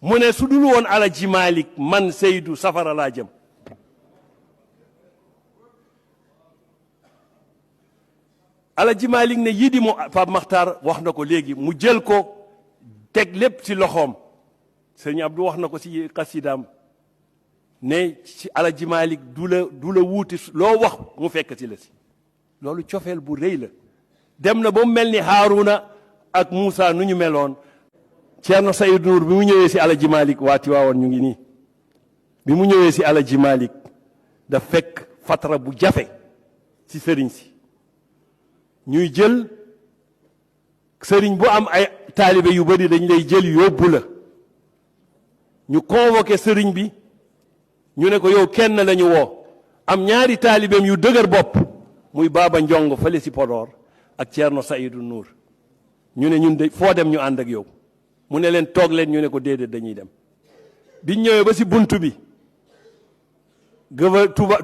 mu ne su dul woon Alaji Malick man Seydou safara laa jëm. Alaji Malick ne yii di mu Pape Makhtar wax na ko léegi mu jël ko teg lépp ci loxoom. Sëñ Abdou wax na ko ci xasidaam ne ci Alaji Malick du la wuuti loo wax mu fekk ci la si loolu cofeel bu rëy la dem na ba mu mel ni Haaruna ak Moussa nu ñu meloon. Ceerno Seydou Nour bi mu ñëwee si Alaji Malick waati waawoon ñu ngi nii bi mu ñëwee si Alaji Malick da fekk fatara bu jafe ci sëriñ si ñuy jël sëriñ bu am ay taalibe yu bari dañ lay jël yóbbu la ñu convoqué sëriñ bi ñu ne ko yow kenn la ñu woo am ñaari taalibeem yu dëgër bopp muy Baba Njong fële si Podor ak Ceerno Seydou Nour ñu ne ñun de foo dem ñu ànd ak yow mu ne leen toog leen ñu ne ko déedéet dañuy dem biñ ñëwee ba si buntu bi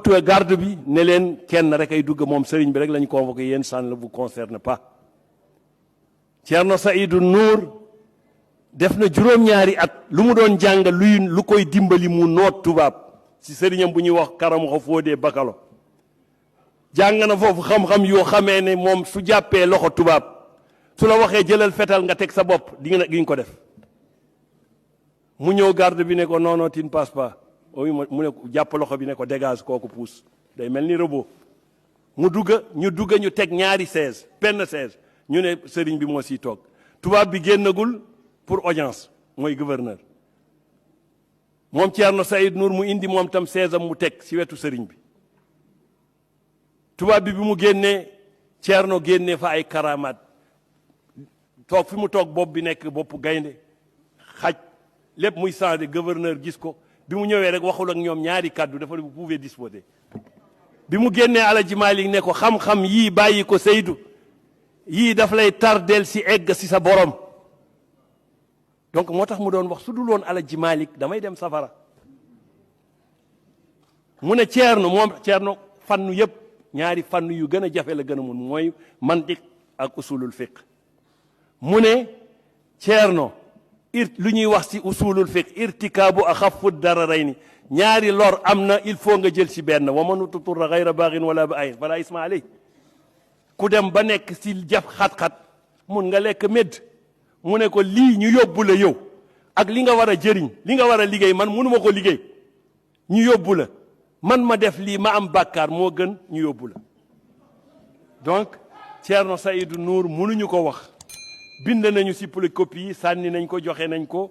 tuba garde bi ne leen kenn rek ay dugg moom sëriñ bi rek la ñu convoqué yéen ça ne vous concerne pas. Ceerno Seydou Nour def na juróom-ñaari at lu mu doon jàng lu koy dimbali mu noot tubaab si sëriñam bu ñuy wax Karamoxo Fodé Bakalo jàng na foofu xam-xam yoo xamee ne moom su jàppee loxo tubaab su la waxee jëlal fetal nga teg sa bopp di nga ko def mu ñëw garde bi ne ko non non tu ne passes pas mu ne ko jàpp loxo bi ne ko dégage kooku puus day mel ni robot mu ñu teg ñaari 16 penn 16 ñu ne sëriñ bi moo siy toog tubaab bi génnagul pour audience mooy gouverneur moom Ceerno Seydou Nour mu indi moom tam 16 am mu teg si wetu sëriñ bi tubaab bi mu génnee Ceerno génnee fa ay karamaat toog fi mu toog bopp bi nekk bopp gaynde xaj lépp muy changé gouverneur gis ko bi mu ñëwee rek waxul ak ñoom ñaari kàddu dafa ne vous pouvez disposer bi mu génnee Alaji Malick ne ko xam-xam yii bàyyi ko Seydou yii daf lay tardeel si egg si sa borom donc moo tax mu doon wax su dul woon Alaji Malick damay dem safara mu ne Ceerno fannu yëpp ñaari fannu yu gën a jafe la gën a mun mooy mantiq ak usulul fiqh mu ne Ceerno lu ñuy wax ci usulul fiqh irtikaabu axafu dararayni ñaari lor am na il faut nga jël ci benn wa man tuturra gayra baaxin wala ba ayin fala isma aley ku dem ba nekk ci jaf xat-xat mun nga lekk médd mu ne ko lii ñu yóbbu la yow ak li nga war a jëriñ li nga war a liggéey man mënuma ko liggéey ñu yóbbu la man ma def lii ma am bàkkaar moo gën ñu yóbbu la donc Ceerno Seydou Nour mënuñu ko wax bind nañu si polycopie yi sànni nañ ko joxe nañ ko